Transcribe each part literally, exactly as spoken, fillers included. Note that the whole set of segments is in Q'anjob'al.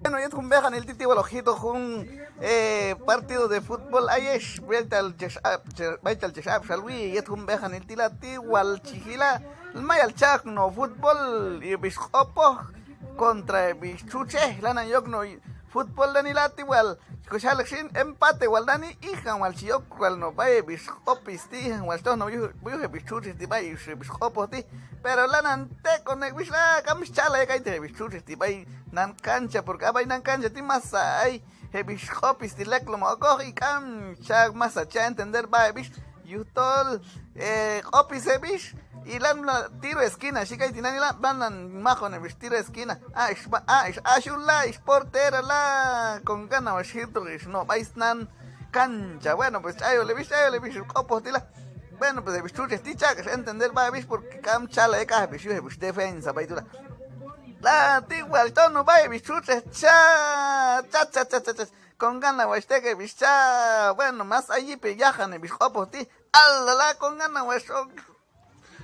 Bueno, yet jun b'eqanil ti' ti' wal hoq jitoq jun, eh, partido de fútbol ayex, b'aytal chex ab', che-, b'aytal chex ab' xalwi, yet jun b'eqanil ti' la ti' wal chi jila', mayal cha'ok no' fútbol, heb' ix q'opoj contra heb' ix txutxej, lanan yok no' fútbol nani la ti' wal, chi ko xalek xin, empate wal nani, ijan wal chi yok wal no' b'ay heb' ix q'opis ti', ijan wal chi toj no' yuj, yuj heb' ix txutxej ti' b'ay heb' ix q'opoj ti', pero lanan tek'on heb' ix la, k'am xchala' ek' ayteq heb' ix txutxej ti' b'ay nan cancha, porque a b'ay nan cancha ti' masa ay heb' ix q'opis ti' leklom okoq, y k'am cha masa cha entender b'a heb' ix, yujtol, eh, q'opis heb' ix, y lan la tiro esquina, xhi kay tinani la, lanan maqon heb' ix tiro esquina, a ix, a ix axul la, ix portera la, con gana wal xjirtoq ix no' b'ay snan cancha, bueno, pues ch'ayol heb' ix, ch'ayol heb' ix q'opoj ti' la. Bueno, pues heb' ix txutxej ti' cha k'ax entender b'a heb' ix, porque k'am chala' ek' aj heb' ix yuj heb' ix defensa b'ay tu' la. La ti' wal chi toj no' b'ay heb' ix txutxej cha, cha, cha, con gana wal xtek' heb' ix cha, bueno, mas ay yip heb' yaqan heb' ix q'opoj ti', ala la, con gana wal xok,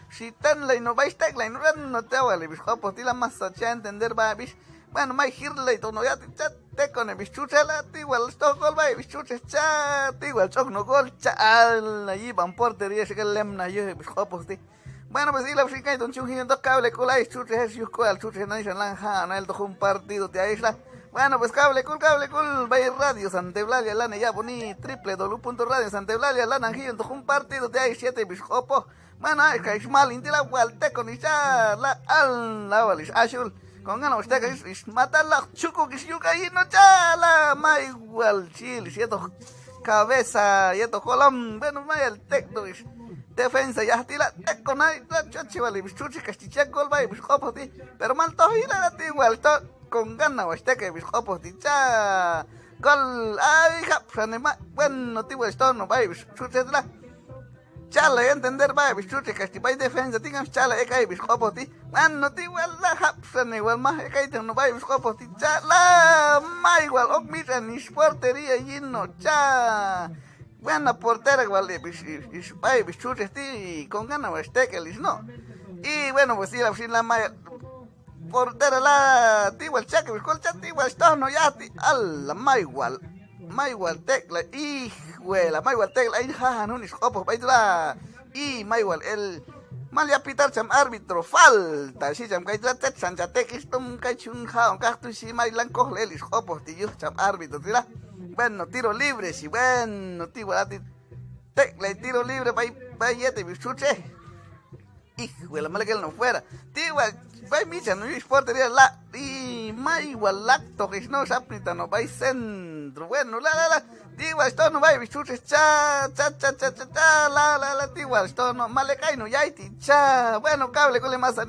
xhi tenlay no' b'ay xtek'lay no', bueno, ti' wal heb' ix q'opoj ti' la masa cha entender b'a heb' ix, bueno, may jirlaytoq no' ya'ti' cha, tek'on heb' ix txutxej la ti' wal chi toj gol b'ay heb' ix txutxej cha, ti' wal chi ok no' gol cha, ala yib'an portería xhi k'al lemnaj yuj heb' ix q'opoj ti'. Bueno, pues ilab' xin kayton chi yun jilontoq, kawlek'ul ayex txutxej, ayex yuj k'ual txutxej nani xan lan ja'on eltoq jun partido ti' ayex la. Bueno, pues kawlek'ul, kawlek'ul b'ay Radio Santa Eulalia, lanan yab'oni triple w punto radio santa eulalia, lanan jilontoq jun partido ti' ayex yet heb' ix q'opoj. Bueno, ayex kay ix malin ti' la, wal tek'on ix cha la, ala wal ix axul, con gana wal xtek' ix, ix matal la, chukuk ix yuk'a yin no' cha la, may wal chi yil ix yetoq cabeza, yetoq jolom, bueno, mayal tek'toq ix defensa yaj ti' la, tek'on ay la, choche wal heb' ix txutxej kax chi chek' gol b'ay heb' ix q'opoj ti', pero mal toj yila' la ti' wal xtoj, con gana wal xtek' heb' ix q'opoj ti' cha, gol, ay, jab' xane ma, bueno, ti' wal xtoj no' b'ay heb' ix txutxej ti' la. Chala' entender b'a heb' ix txutxej kax ti' b'ay defensa ti', k'am chala' ek' ay heb' ix q'opoj ti', bueno, ti' wal la, jab' xane wal maj ek' ayteq no' b'ay heb' ix q'opoj ti' cha la, may wal ok mitx'an ix portería yin no' cha, buena portera wal heb' ix, ix, ix b'ay heb' ix txutxej ti', con gana wal xtek' el ix no'. Y bueno, pues ilab' xin la, may portera la, ti' wal chi chak' heb' ix gol cha, ti' wal xtoj no' yaj ti', ala, may wal, may wal tek'lay, hijuela, may wal tek'lay ay jajan jun ix q'opoj b'ay tu' la, y may wal el, mal yaq' pitar cham árbitro, falta xhi cham kay tu' la, tzet xan cha tek' ix tom kay chi jun ja'on kaqtu' xhi, may lan kojlay el ix q'opoj ti' yuj cham árbitro ti' la. Bueno, tiro libre xhi, bueno, ti' wal a ti' tek'lay tiro libre b'ay, b'ay yet heb' ix txutxej. Hijuela, mal ek' el no' fuera. Ti' wal b'ay mitx'an no' yuj ix portería la, y may wal lak'toq ix no', xapni ta no' b'ay centro. Bueno, la, la, la. Ti' wal xtoj no' b'ay heb' ix txutxej cha, cha, cha, la, la, la, ti' wal xtoj no', mal ek' ay no' yay ti' cha. Bueno, kawlek'ul heb' masanil.